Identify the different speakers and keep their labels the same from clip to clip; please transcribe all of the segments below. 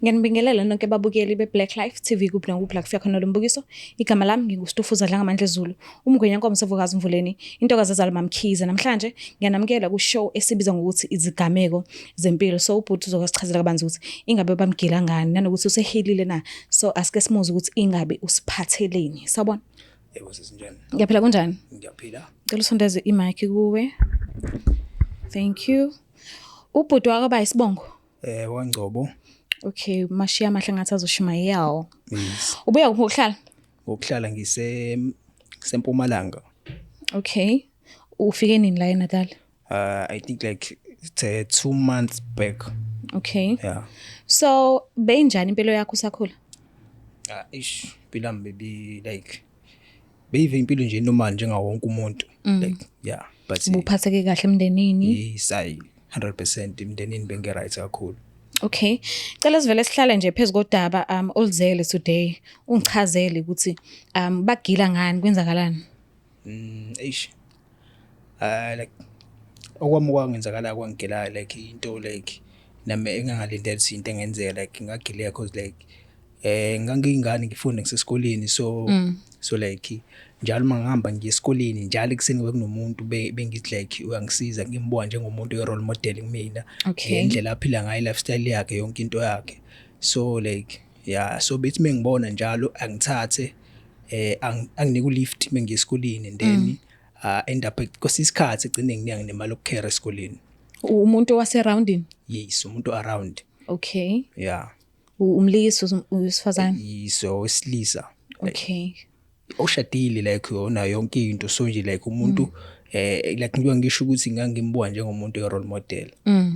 Speaker 1: Ngiyanibingelela nonke babukeli be-Black Life TV kuphi nakuphi la kufika khona lo mbukiso. Igama lami nginguStufuza Dlangamandla Zulu, umngwenya nkomo sevukazi mvuleni, intokazi ezalwa MaMkhize. Namhlanje ngiyanamukela ku-show esibiza ngokuthi izigameko zempilo. So ubhuti uzokasichazela kabanzi ukuthi ingabe bamgila ngani nanokuthi usehilile na. So asike simuze ukuthi ingabe usiphatheleni. Sawubona.
Speaker 2: Yebo sesinjani?
Speaker 1: Ngiyaphila kunjani?
Speaker 2: Ngiyaphila.
Speaker 1: Cela usondeze i-mic kuwe. Thank you. Ubhuti wakho bayisibongo.
Speaker 2: WaNgcobo.
Speaker 1: Okay, mashiya amahle ngathi azoshumayela.
Speaker 2: Yes.
Speaker 1: Ubuya kuphi ukuhlala?
Speaker 2: Ngokuhlala ngise sempumalanga.
Speaker 1: Okay. Ufike nini la eNatal?
Speaker 2: I think like it's 2 months back.
Speaker 1: Okay.
Speaker 2: Yeah.
Speaker 1: So, beyinjani impilo yakho usakhula?
Speaker 2: Ah, ish, impilo yami baby like beyive impilo nje normal njengawo wonke umuntu. Like yeah, but
Speaker 1: Ubuphatheke kahle emndenini?
Speaker 2: Yes, I 100% emndenini benge right kakhulu.
Speaker 1: Okay. Cela sivele sihlale nje phezulu kodaba oluzele today. Ungichazele ukuthi bagila ngani kwenzakalani?
Speaker 2: Eish. Like okwami kwangenzakala kwangigila like into like nami engangalindele ukuthi into engenzeka like ngagileka cause like ngangiyingane ngifunda ngisesikoleni so so like njalo uma ngihamba ngiye esikoleni njalo ekuseni kube kunomuntu bengithi like uyangisiza ngimbuka njengomuntu oyi role model kumina ngendlela aphila ngayo lifestyle yakhe yonke into yakhe so like yeah so bethi mengibona njalo angithathe anginike ulift mengiye esikoleni and then end up kwesisikhathi egcine nginika nemali yokukhera esikoleni.
Speaker 1: Umuntu wase roundini?
Speaker 2: Yes, umuntu around.
Speaker 1: Okay.
Speaker 2: Yeah.
Speaker 1: Umlisa wesifazane?
Speaker 2: Yes, owesilisa.
Speaker 1: Okay.
Speaker 2: Oshadile like yona yonke into so nje like umuntu like ngibuye ngisho ukuthi ngangimbuka njengomuntu oyi role model.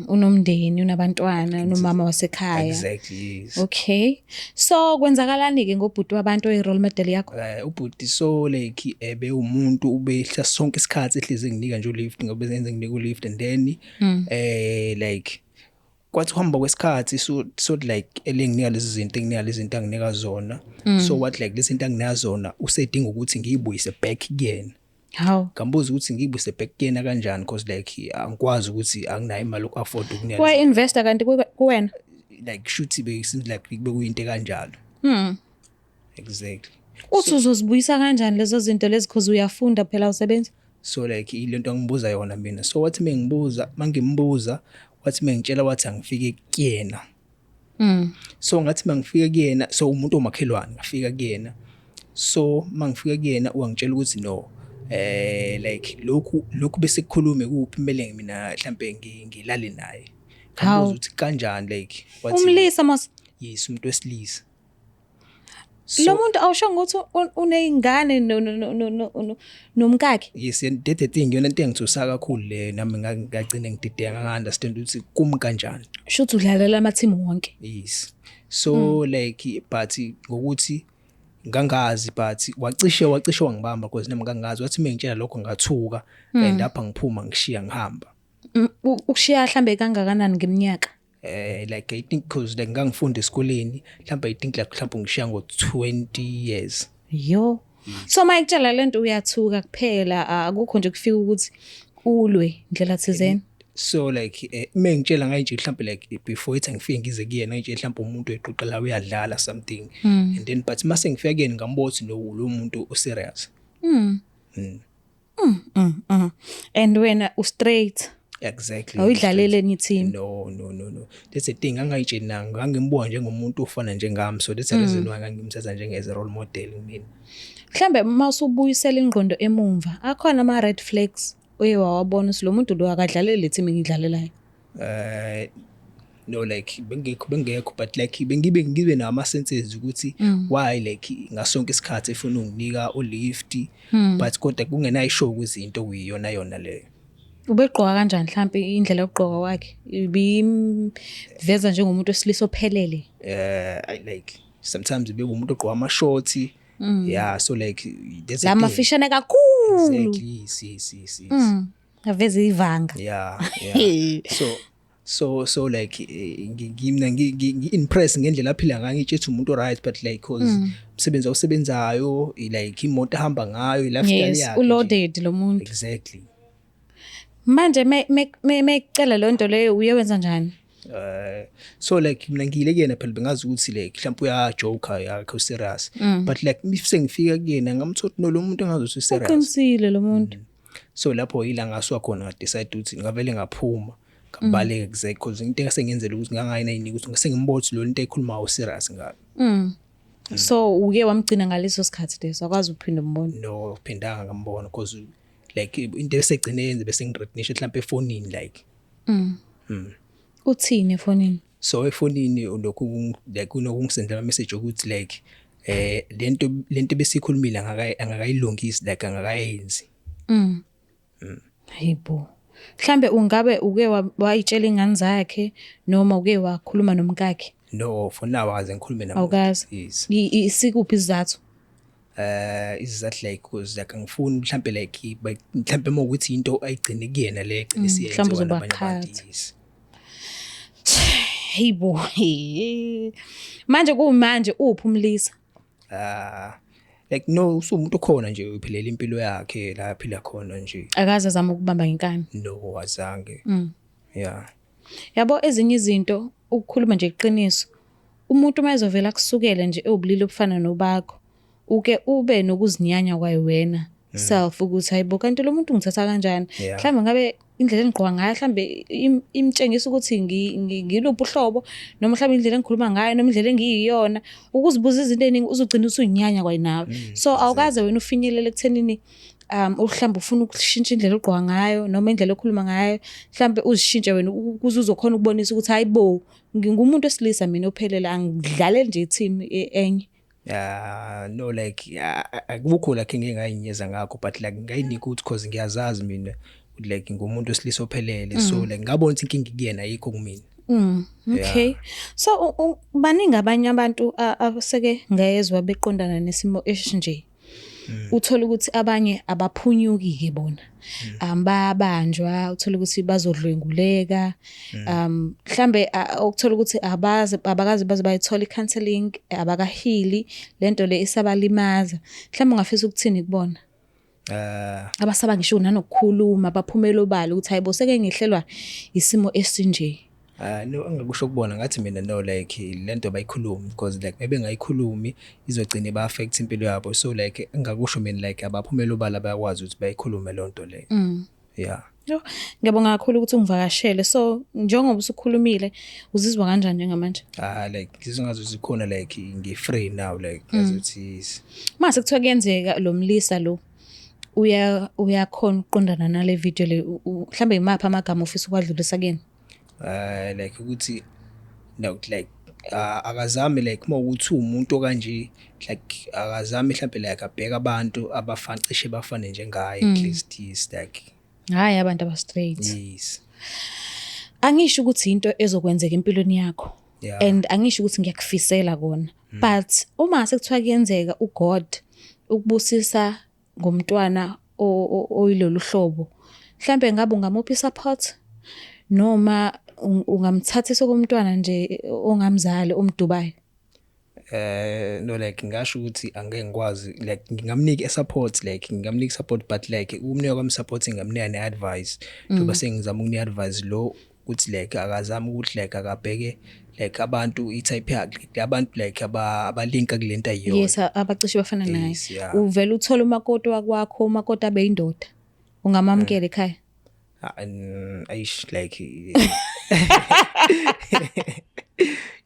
Speaker 1: Unomndeni, unabantwana, unomama wasekhaya.
Speaker 2: Exactly, yes.
Speaker 1: Okay. So kwenzakalani ke ngobhuti wabantu oyi role model yakho?
Speaker 2: Ubhuti so like bewumuntu ubehla sonke isikhathi ehlezi enginika nje ulift ngoba enze nginika ulift and then like kwathi uhamba kwesikhathi so like elenginika lezi zinto enginika lezi zinto anginika zona so what like lezi zinto anginika zona usedinga ukuthi ngiyibuyise back kuyena.
Speaker 1: How?
Speaker 2: Ngambuza ukuthi ngiyibuyise back kuyena kanjani because like angikwazi ukuthi anginayo imali yoku afford ukunika.
Speaker 1: Why investor kanti kuwena?
Speaker 2: Like shuthi be seems like bekuyinto kanjalo. Exactly.
Speaker 1: Uthi uzozibuyisa kanjani lezo zinto lezi because uyafunda phela usebenza?
Speaker 2: So like ilento angibuza yona mina. So wathi mengibuza, mangimbuza wathi mengitshela wathi angifike kuyena. So ngathi mangifika kuyena so umuntu omakhelwane ngafika kuyena. So mangifika kuyena wangitshela ukuthi no like lokhu bese kukhulume kuphi kumele mina mhlambe ngilale naye. Ngambuza ukuthi kanjani like
Speaker 1: wathi umlisa mos?
Speaker 2: Yes, umuntu wesilisa.
Speaker 1: Lo muntu awusho ukuthi uneyingane nomkakhe?
Speaker 2: Yes, and that's the thing yona into engithusa kakhulu le nami ngagcina ngidideka nga understand ukuthi kum kanjani.
Speaker 1: Shuthi udlalela ama team wonke.
Speaker 2: Yes. So like but ngokuthi ngangazi but wacishe wangibamba because nami ngangazi wathi mengitshela lokho ngathuka and apha ngiphuma ngishiya ngihamba.
Speaker 1: Ukushiya mhlambe kangakanani ngeminyaka?
Speaker 2: Like I think because like ngangifunda esikoleni mhlawumbe I think like mhlawumbe ngishiya ngo 20 years.
Speaker 1: Yo. So mayikutshela lento uyathuka kuphela akukho nje kufika ukuthi ulwe indlela thizeni.
Speaker 2: So like mengitshela ngayinje mhlawumbe like before ithi ngifike ngize kuyena nje mhlawumbe umuntu oyiqoqela uyadlala something and then but mase ngifika kuyena ngambona ukuthi no lo muntu u serious.
Speaker 1: And wena u straight.
Speaker 2: Exactly.
Speaker 1: Awuyidlalele ni team.
Speaker 2: No. That's the thing angayitsheli nanga ngangimbuka njengomuntu ofana njengami so that's the reason why ngangimthatha njenge role model mina.
Speaker 1: Mhlambe mawusubuyisela ingqondo emumva akhona ama red flags oye wawabona ukuthi lo muntu lo akadlaleli le team engidlalelayo.
Speaker 2: No like bengekho but like bengibe nama senses ukuthi why like ngasonke isikhathi efuna unginika ulift but kodwa kungenayisho kwizinto kuyiyona yona leyo.
Speaker 1: Ubegqoka kanjani mhlambe indlela yokugqoka kwakhe ibimveza njengomuntu wesilisa ophelele?
Speaker 2: I like sometimes bebe umuntu ogqoka ama shorts. Yeah, so like
Speaker 1: there's a lamafishane kakhulu.
Speaker 2: Exactly, yes.
Speaker 1: Aveza ivanga.
Speaker 2: Yeah. So like ngimna ngi-impress ngendlela aphila ngayo ngitshe umuntu right but like cause umsebenzi awusebenzayo like imoto ahamba ngayo i-lifestyle yakhe.
Speaker 1: Yes, uloaded lo muntu.
Speaker 2: Exactly.
Speaker 1: Manje mecela le nto leyo uye wenza njani?
Speaker 2: So like mina ngiyile kuyena phela, bengazi ukuthi like mhlawumbe uya joker, yakho serious, but like if sengifika kuyena ngamthola no lo muntu engazi ukuthi serious.
Speaker 1: Uqinisile lo muntu.
Speaker 2: So lapho yila ngasuka khona, ngadecide ukuthi ngavele ngaphuma, ngabaleka kuze, because into engasengenzela ukuthi ngangayina ukuthi ngisengimbona ukuthi lo nto ekhulumayo serious ngayo.
Speaker 1: So uke wamgcina ngaleso sikhathi leso, akwazi ukuphinda umbone?
Speaker 2: No, phindanga ngambona, because like into esegcine yenze bese ngithreatenisha mhlawumbe efonini like.
Speaker 1: Uthini efonini?
Speaker 2: So efonini lokhu like kunokungisendela message ukuthi like lento besikhulumile angakayilungisi, like angakayenzi.
Speaker 1: Hayibo, mhlambe ungabe uke wayitshela ingane zakhe noma uke wakhuluma nomkakhe?
Speaker 2: No, for now akaze ngikhulume namuntu.
Speaker 1: Awukazi?
Speaker 2: Yes.
Speaker 1: Isikuphi isizathu?
Speaker 2: Isizathu like, cause like angifuni mhlambe like mhlambe uma ukuthi into ayigcine kuyena le egcine
Speaker 1: Mhlawumbe
Speaker 2: siyenziwa nabanye abantu.
Speaker 1: uzobaqhatha.
Speaker 2: Yes.
Speaker 1: Hayibo, manje kumanje uphi umlisa?
Speaker 2: Like no, usumuntu okhona nje, uphilela impilo yakhe la aphila khona nje.
Speaker 1: Akaze azama ukubamba ngenkani?
Speaker 2: No, azange. Yeah.
Speaker 1: Yabo, ezinye izinto, ukukhuluma nje iqiniso, umuntu uma ezovela kusukele nje ewubulili obufana nobakho, uke ube nokuzinyanya kwayo wena self ukuthi hayibo, kanti lo muntu ngithatha kanjani? Mhlawumbe ngabe indlela engigqoka ngayo mhlawumbe imtshengisa ukuthi ngiluphi uhlobo, noma mhlawumbe indlela engikhuluma ngayo, noma indlela engiyiyona, ukuzibuza izinto ey'ningi uzogcina usuyinyanya kwayinawe. So awukaze wena ufinyelele ekuthenini mhlawumbe ufuna ukushintsha indlela ogqoka ngayo noma indlela okhuluma ngayo, mhlawumbe uzishintshe wena ukuze uzokhona ukubonisa ukuthi hayibo, ngingumuntu wesilisa mina ophelele, angidlaleli nje i-team enye?
Speaker 2: Yeah, no, like akukho like engeke ngayinyeza ngakho, but like ngayinika ukuthi cause ngiyazazi mina ukuthi like ngumuntu wesilisa ophelele, so like ngabona ukuthi inkinga kuyena, ayikho kumina.
Speaker 1: Okay. So baningi abanye abantu abaseke ngezwa beqondana nesimo esinje. Uthola ukuthi abanye abaphunyuki ke bona. Bayabanjwa, uthola ukuthi bazodlwenguleka. Mhlambe ukuthola ukuthi abaze abakaze baze bayithola i-counseling, abakahili, lento le isabalimaza. Mhlambe ungafisa ukuthini kubona? Abasaba ngisho nanokukhuluma, baphumela obala ukuthi hayibo, seke ngehlelwa isimo esinje.
Speaker 2: No, engakusho kubona ngathi mina no, like lento bayikhulumi, because like mebengayikhulumi izogcina ba affect impilo yabo. So like engakusho mina, like abaphumela obala, bayakwazi ukuthi bayikhulume lonto leyo. Yeah.
Speaker 1: Yo, ngiyabonga kakhulu ukuthi ungivakashele. So njengoba usukhulumile, uzizwa kanjani njengamanje?
Speaker 2: Ah, like ngizwe ngathi khona like ngi free now, like ngazuthi
Speaker 1: Mase kuthiwa kuyenzeka lo mlisa lo uya uyakhona ukuqondana nale video le, mhlambe imaphi amagama ofisa ukwadlulisa kuyena?
Speaker 2: Like ukuthi no, like akazame like mawukuthi umuntu kanje, like akazame mhlambe like abheka abantu abafana, cishe bafane njengaye at least, yes, like.
Speaker 1: Hayi, abantu aba straight.
Speaker 2: Yes.
Speaker 1: Angisho ukuthi into ezokwenzeka empilweni yakho. And angisho ukuthi ngiyakufisela kona. But uma sekuthiwa kuyenzeka uGod ukubusisa ngomntwana oyilolu hlobo, mhlambe ngabe ungamuphi support noma ungamthathisa komntwana nje ongamzali omdubayo?
Speaker 2: No, like ngisho ukuthi angeke ngikwazi, like ngingamnika i-support, like ngingamnika support, but like ukumnika kwami support ngingamnika ne-advice, njengoba sengizama ukunika advice lo ukuthi like akazama ukuthi like akabheke like abantu i-type yakhe, abantu like abalinka kulento ayiyona.
Speaker 1: Yes, abacishe bafana naye.
Speaker 2: Yes, yeah.
Speaker 1: Uvela uthola umakoti wakwakho, umakoti abe indoda, ungamamukela ekhaya?
Speaker 2: Ah, aish, like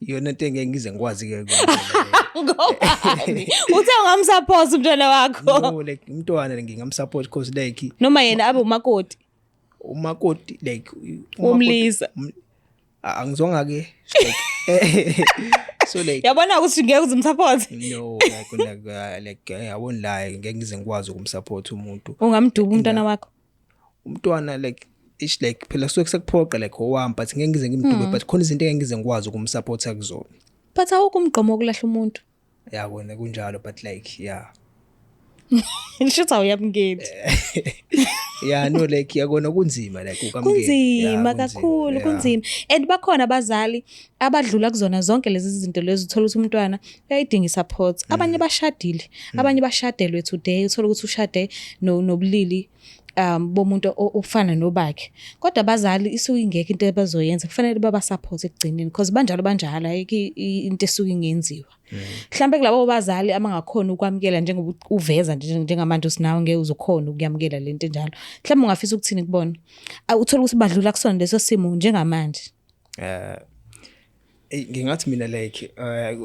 Speaker 2: iyona into engeke ngize ngikwazi ke.
Speaker 1: Ngobani uthe ungamsupport umntwana wakho?
Speaker 2: No, like umntwana ngingamsupport because like
Speaker 1: Noma yena abe umakoti.
Speaker 2: Umakoti like
Speaker 1: Umlisa.
Speaker 2: Angizwanga ke, like so like
Speaker 1: Yabona ukuthi ngeke uze umsupport.
Speaker 2: No, like I won't lie, ngeke ngize ngikwazi ukumsupport umuntu.
Speaker 1: Ungamduba umntwana wakho?
Speaker 2: Umntwana like ish, like phela suke sekuphoqa, like owami, but ngeke ngize ngimdube, but khona izinto engeke ngize ngikwazi ukumsupporta kuzona.
Speaker 1: But awukho umgqomo wokulahla umuntu.
Speaker 2: Ya, kona kunjalo, but like yeah.
Speaker 1: Ngisho awuyamukeli.
Speaker 2: Yeah, no, like yakona kunzima like ukwamukela.
Speaker 1: Kunzima
Speaker 2: Yeah,
Speaker 1: kakhulu.
Speaker 2: Kunzima.
Speaker 1: Kunzima, and bakhona abazali abadlula kuzona zonke lezi zinto lezi, uthola ukuthi umntwana uyayidinga i-support. Abanye bashadile, abanye bashadelwe today, uthola ukuthi ushade nobulili. bomuntu ofana nobakhe. Kodwa abazali isuke ingekho into abazoyenza, kufanele baba-support ekugcineni because banjalo banjalo, ayikho into esuke ingenziwa. Mhlambe kulabo bazali abangakhona ukwamukela njengoba uveza nje njengamanje usinawe ngeke uzokhona ukuyamukela lento enjalo. Mhlambe ungafisa ukuthini kubona? Uthole ukuthi badlula kusona leso simo njengamanje.
Speaker 2: Ngingathi mina like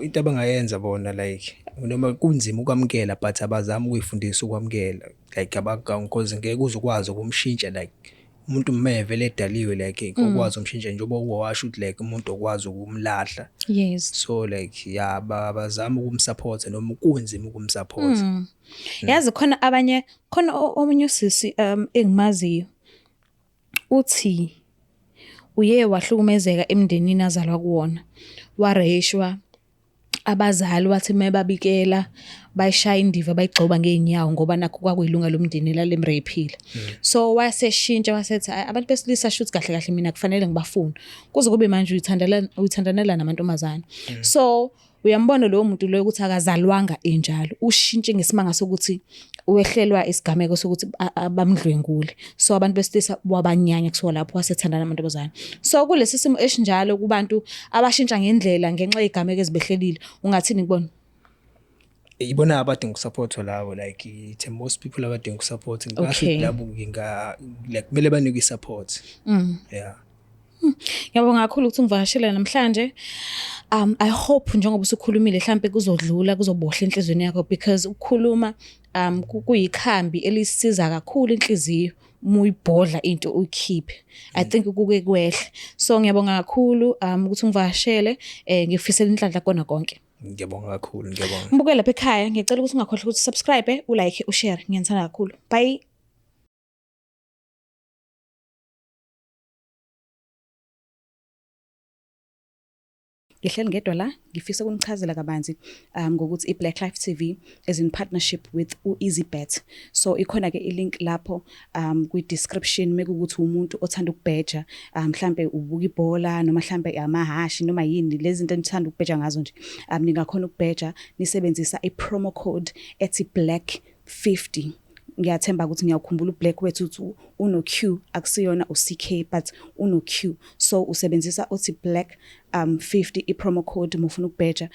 Speaker 2: into abangayenza bona like noma kunzima ukwamukela but abazami ukuyifundisa ukwamukela like because ngeke uze ukwazi ukumshintsha like umuntu uma vele edaliwe like ukwazi umshintsha njengoba uwasho ukuthi like umuntu okwazi ukumlahla. So like yeah, bazama ukumsupport noma kunzima ukumsupport.
Speaker 1: Yazi khona abanye, khona omunye usisi engimaziyo uthi uye wahlukumezeka emndenini azalwa kuwona, wareyishwa abazali, wathi mebabikela bayishaya indiva bayigxoba ngeenyawo ngoba nakho kwakuyilunga lomndeni lalemrapeile. So waseshintsha wasethi, "Hhayi, abantu besilisa shuthi kahle kahle mina kufanele ngibafune," kuze kube manje uyithandanela namantombazane. So uyambona lowo muntu loyo ukuthi akazalwanga enjalo, ushintshe ngesimanga sokuthi wehlelwa isigameko sokuthi bamdlwengule, so abantu besilisa wabanyanya kusuka lapho wasethandana namantombazane. So kulesi simo esinjalo kubantu abashintsha ngendlela ngenxa yezigameko ezibehlelile, ungathini kubona?
Speaker 2: Ibona abadinga usupport labo, like it's most people abadinga usupport ngingasho labo, nginga like kumele banike isupport. Yeah.
Speaker 1: Ngiyabonga kakhulu ukuthi ungivakashele namhlanje. I hope njengoba usukhulumile mhlambe kuzodlula, kuzobohla enhliziyweni yakho because ukukhuluma kuyikhambi elisiza kakhulu inhliziyo uma uyibhodla into uyikhiphe. I think kuke kwehle. So ngiyabonga kakhulu ukuthi ungivakashele, ngikufisela inhlanhla kona konke.
Speaker 2: Ngiyabonga kakhulu, ngiyabonga.
Speaker 1: Mbukele lapha ekhaya, ngiyacela ukuthi ungakhohlwa ukuthi subscribe, ulike, ushare. Ngiyanithanda kakhulu. Bye. Ngihleli ngedwa la, ngifisa ukunichazela kabanzi ngokuthi i-Black Life TV is in partnership with u-EasyBet. So ikhona ke i-link lapho kwi-description mekuwukuthi umuntu othanda ukubheja, mhlambe ubuka ibhola noma mhlambe amahashi noma yini lezi zinto enithanda ukubheja ngazo nje. Ningakhona ukubheja nisebenzisa i-promo code ethi Black 50. Ngiyathemba ukuthi ngiyawukhumbula uBlack wethu uthi uno Q, akusiyona u-CK but uno Q. So usebenzisa uthi Black 50 i-promo code mufuna ukubheja.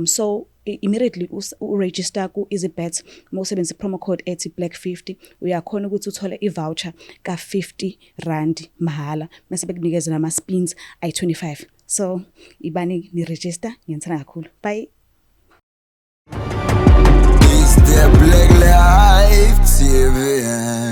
Speaker 1: So immediately uregister ku EasyBet, mawusebenzisa i-promo code ethi Black 50 uyakhona ukuthi uthole i-voucher ka 50 rand mahala, mase bekunikeza nama spins ayi 25. So ibani ni register, ngiyanithanda kakhulu. Bye.
Speaker 3: It's the Black Life TV.